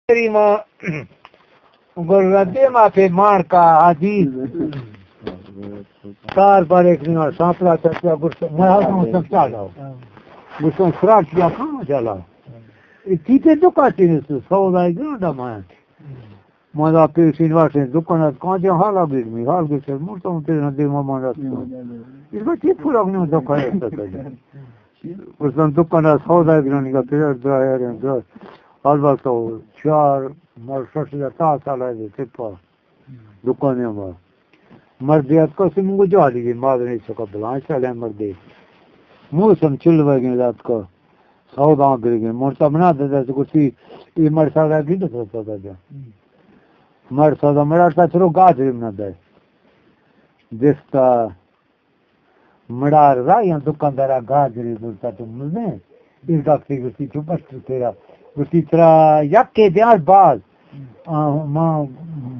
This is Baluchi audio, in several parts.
تیری ماں گل ردے ما پہ مان کا حاجی کار بارے کنی اور سانپلا چچا گرس میں ہر کم سب چالا گرس سراٹ کیا کام چالا اسی پہ دکا چیز سو سو دائی گرانڈا ماں ماں دا پیسین واسطے دکان ات کاں جا حالا گرمی حال گرس مرتا ہوں تیرے دے ماں ماں رات اس کو چی پورا کنی دکان ات گرسن دکان ء سودا گرانی کا پھر درا یار درا حال وقت چار مر شش یا تا سال ہے تپا دکان ء ما مردے ات کسی منگو جالی گی مادر نے چکا بلان سال ہے مردے موسم چل وگے رات کو سودا گر گئے مرتا بنا دے دے کسی یہ مر سودا گی دے سودا دے مر سودا مر تا چلو گاجر بنا دے دستا مڑار را یا دکاندارا گاجرے زرتا تو مزیں۔ اے ڈاکٹر گوشتی تو بس تیرا گوشتی ترا یکے دیار باز۔ آ، ما،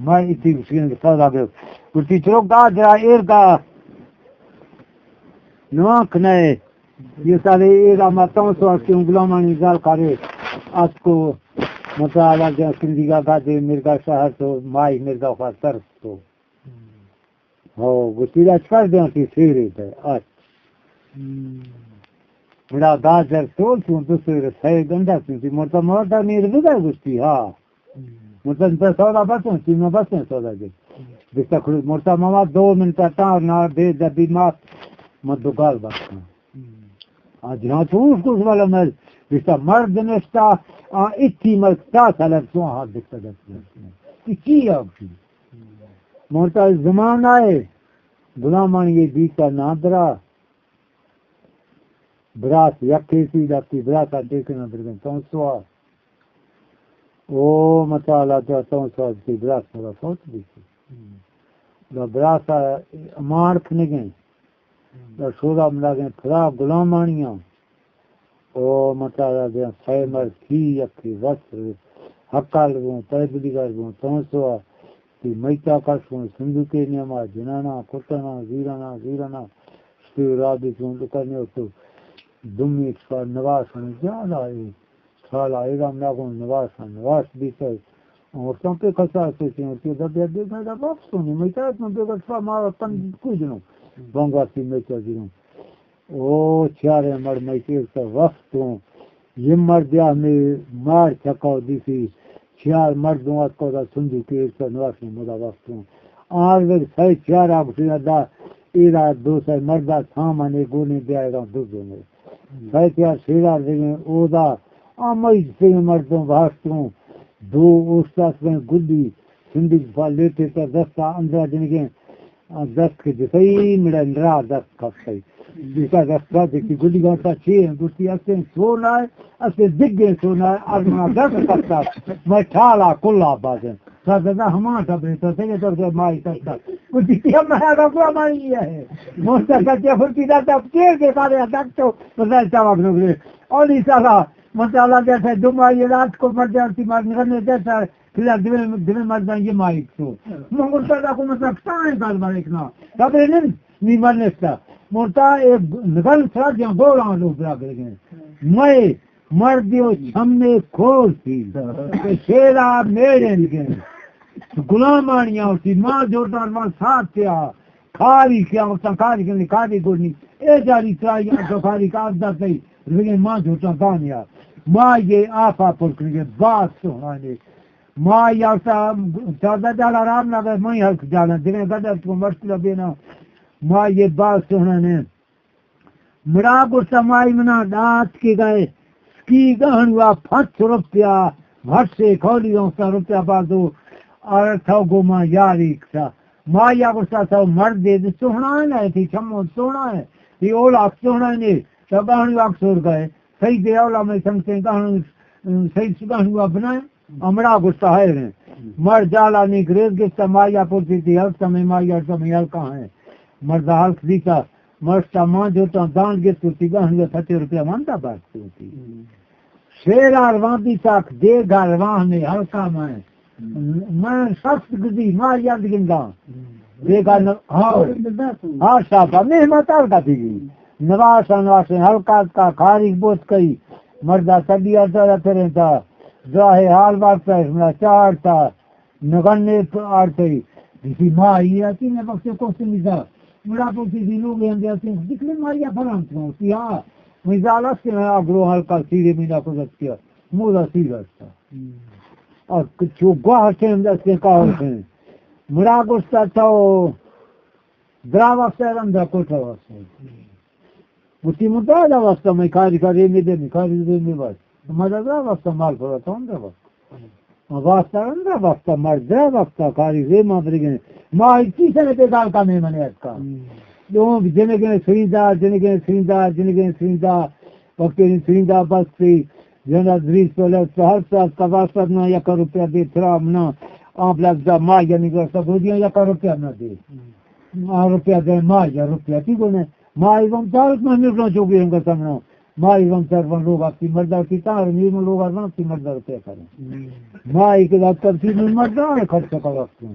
ما ایتی گوشتی سودا گرو۔ گوشتی چلو گاجرا ایر کا نوانک نئے۔ یہ سالے ایر ما تاں سو اس کے غلامانی زال کارے۔ اس کو مطالعہ جا سندھی کا گاجرے مرگا شہر تو مائی مرگا خاص ترس تو۔ ہو، گوشتی، اچ کر دیاں تی سیرے تے، اچ۔ ہم۔ گڑا گاجر تول چون دو سیر سئے گنڈا چون تی مرتا مرتا نیر بدا گوشتی، ہا۔ ہم۔ مرتا انتا سودا بسوں، تی ما بسیں سودا دے۔ ہم۔ دستا کھڑی مرتا ماما دو منٹ تا نار دے دبی مات، ما دو گال بسوں۔ ہم۔ آ جہاں تو اس کو والا مر، دستا مرد نشتا، آ اتی مرد تا سلب سو ہاتھ دستا دستا۔ ہم۔ تی چی آگتی؟ مرتا زمانہ ء غلامانی یہ بیتا نادرا براس یک کیسی داتی براس آ ٹیکن درگن تون سوا او مطالعہ تو تون سوا کی براس مرا فوت بیتی دا براس مار کھنگیں دا شودا ملاگیں پھرا غلامانیاں او مطالعہ دیاں سئے مرد کی یکے وس حقال بوں، پیدلیگر بوں، تونسوا تی میتا کش بوں، صندوقے نیما جنانا، کٹنا، زیرنا، زیرنا، شتے رابی چون لکرنے تو دمی کشا نواس ہم جالا اے، سالا اے گام ناگون نواس ہم نواس بیتا۔ اور تم پہ کسا سے چون کہ دبیا دے گا واپس نہیں، میتا تم پہ کسا مارا تن کوئی جنو، بنگواسی میتا جنو۔ او چاریں مڑ مئی کیرتا وقت ہوں۔ یہ مردیا میں مار چکاو دیسی۔ چار مردوں اتکو دا سندو کیرتا نواسی مدا وقت ہوں۔ آر ویگ سائے چار آگوشی دا ایرا دو سائے مردا سامانے گونے بیا ایرا دو زونے۔ سائے چار سیرا دیگیں او دا آمائی سے مردوں بھاشتوں۔ دو اوشتاس میں گلی سندو پا لیٹے تا دستا اندرا جنگیں آ دست کہ جتئی مڑا نرا دست کپتئی۔ جتا دست کا دیکھی گلی گاتا چی ہیں؟ گوشتی استیں سونا ہے، استیں دگیں سونا ہے، ارمنا دست کپتا۔ میں ٹھالا کلا بازیں۔ سر دادا ہمان ٹبرے تو سگے تو سے مائی کپتا۔ گوشتی کیا میں آگا کلا مائی ہے؟ موستا کچے فرتی دا تب کیر کے سارے ڈاکٹو بزای چاوک نگرے۔ اولی سالا مسالا جیسے دو مائی رات کو مر جانتی مر نگرنے جیسا پھر دل، دل مرداں یہ مائک تو۔ من گوشتا دا کو مثلا کسان کار بار ایک نا۔ تبرے نن، نی من نشتا۔ مرتا اے نگل سرا جان گولا لو برا گرگیں۔ میں مردیو چھمے کھول تھی۔ شیرا میرے لگے۔ غلامانی آتی ماں جوردار ماں ساتھ تھیا۔ کاری کیا ہوتا کاری کرنے کاری گونی۔ اے جاری ترائی آتا کاری کا عبدت نہیں۔ لگے ماں جوردار دانیا۔ ماں یہ آفا پر کرنے باز سوہانے۔ ما یارتا چاردہ جالا رام نہ گئے، مئی ہلک جانا، دگہ گدر تو مشکل بینا۔ ما یہ باز سوہنا نے۔ مڑا گوشتا مائی منا دات کے گئے، سکی گہن وا پچ روپیا، بھٹ سے کھولی دوستا روپیا بازو، اور تھو گو ما یاری کسا۔ ما یا گوشتا تھو مرد دے سوہنا ہے، تی چمو سوہنا ہے، تی اولا سوہنا نے، تو گہن وا سور گئے۔ صحیح دے اولا میں سمجھتے گہن، صحیح گہن وا بنائے۔ امڑا گوشتا ہے رہے۔ مر جالا نی گریز گشتا مایا پرتی تی ہلک سمے مایا سمے ہلکا ہے۔ مردا ہلک دیتا، مرشتا ماں جوتا دانڈ گشت تی گہن یا پچے روپیا مانتا بات تی۔ شیر آر وان دیتا دے گھر وان نے ہلکا میں۔ میں شخص گزی مایا گندا۔ دے گھر ہاں۔ ہاں شابا مہمت آر کا تھی گی۔ نواسا نواسے ہلکا کا کھاری بوت کئی۔ مردا تبی آتا رہتے رہتا۔ ظاہر حال بات ہے، ہمرا چار تا نگنے آرتے، جسی ماہی آتی نے بخشے کوستے میزا۔ مڑا پوچی دی لوگ ہیں دے آتے، دکھلے ماریا فرانس کو، سی ہاں۔ میزا لس کے میں اگرو ہلکا سیرے مینا کو دست کیا، مودا سیر ہستا۔ اور چو گواہ سے ہم دست کے کاؤ سے۔ مڑا گوشتا تو درا واسطہ رندا کوٹا واسطہ۔ گوشتی، من دادا واسطہ میں کاری کاری میں دے، کاری دے میں بس۔ مدد را واسطہ مال پر تو ہم واسطہ۔ واسطہ ہم واسطہ، مرد را واسطہ، کاری دے ما برگے۔ ما اسی سے بے دال کا میں منے اتکا۔ ہم۔ دو جنگے سریندا، جنگے سریندا، جنگے سریندا، وقتی سریندا بس سی، جنگا دریس پہلے تو ہر سال کا واسطہ نہ یک روپیہ دے ترا منا، آپ لگ جا ما یعنی گوشتا گودیاں یک روپیہ نہ دے۔ ہم۔ آ روپیہ دے، ما یا روپیہ تی گونے۔ ما ایوان چارت ما میرنا چوگی ہم گسمنا۔ ما ایوان چار وان لوگ آتی مردا تی تار، میرنا لوگ آرنا تی مردا روپیہ کرنا۔ ہم۔ ما ایک لات کرتی من مردا خرچ کر وقت۔ ہم۔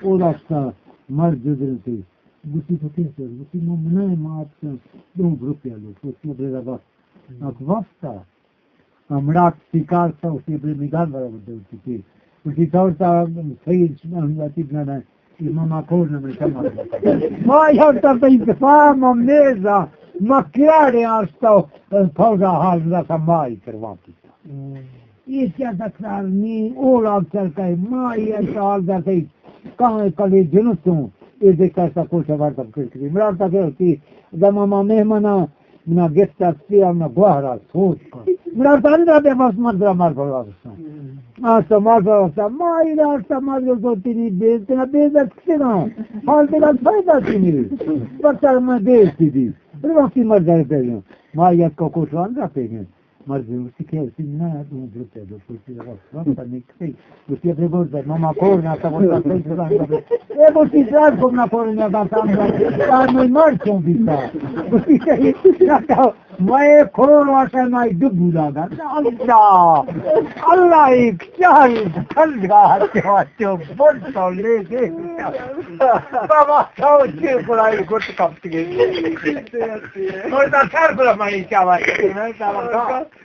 او راستہ مرد جدرن تی۔ گوشتی تو کیسے؟ گوشتی ما منائے ما آتکن دو روپیہ لوگ۔ گوشتی بریدا بس۔ ہم۔ اک وقت ہمڑا سیکار تا اسی بے میدان برا بده اسی تی۔ اسی طور تا صحیح ہم اتی بنا نہ۔ امام کور نہ میں سما۔ ما یار تا تی دفاع ما میزا، ما کیاڑے آستا، فوجا حال نہ سا ما ہی کروا پیتا۔ ہم۔ یہ کیا تکرار نہیں، اولا چل کئی، ما یہ سال دا کئی، کہاں کلی جنتوں، یہ دیکھتا سا کوشا بار تک کر کری۔ مرا تا کہ ہوتی، دما ما مہمانا، منا گفت است یا منا گوهر است، سوچ کن۔ منا گفت اندرا بیا، بس مردرا مار بلا بستن۔ آستا مار بلا بستن۔ ما ایرا آستا مار بلا بستن، تینی بیز، تینا بیز است کسینا۔ حال تینا فائدہ تینی۔ بس سر میں بیز تی دی۔ بلے وقتی مردرا پیگن۔ ما یک کو کوشوان را پیگن۔ مرد گوشتی کہ اسی نہ، دو دو تے دو کسی رفت، رفت نکتی۔ گوشتی اپنے گور دے، ماما کور نہ تا، گوشتا صحیح سلام کرے۔ اے گوشتی سلام کو نہ کور نہ تا، تا میں مر چوں بیتا۔ گوشتی کہ نہ تا، میں کور واسے میں ڈبو لاگا۔ اللہ، اللہ ایک چار کھل گا، چو، چو، بول تو لے دے۔ بابا، تو چی کڑائی گٹ کپتی ہے۔ اور تا سر پر میں کیا بات ہے، میں کیا بات ہے؟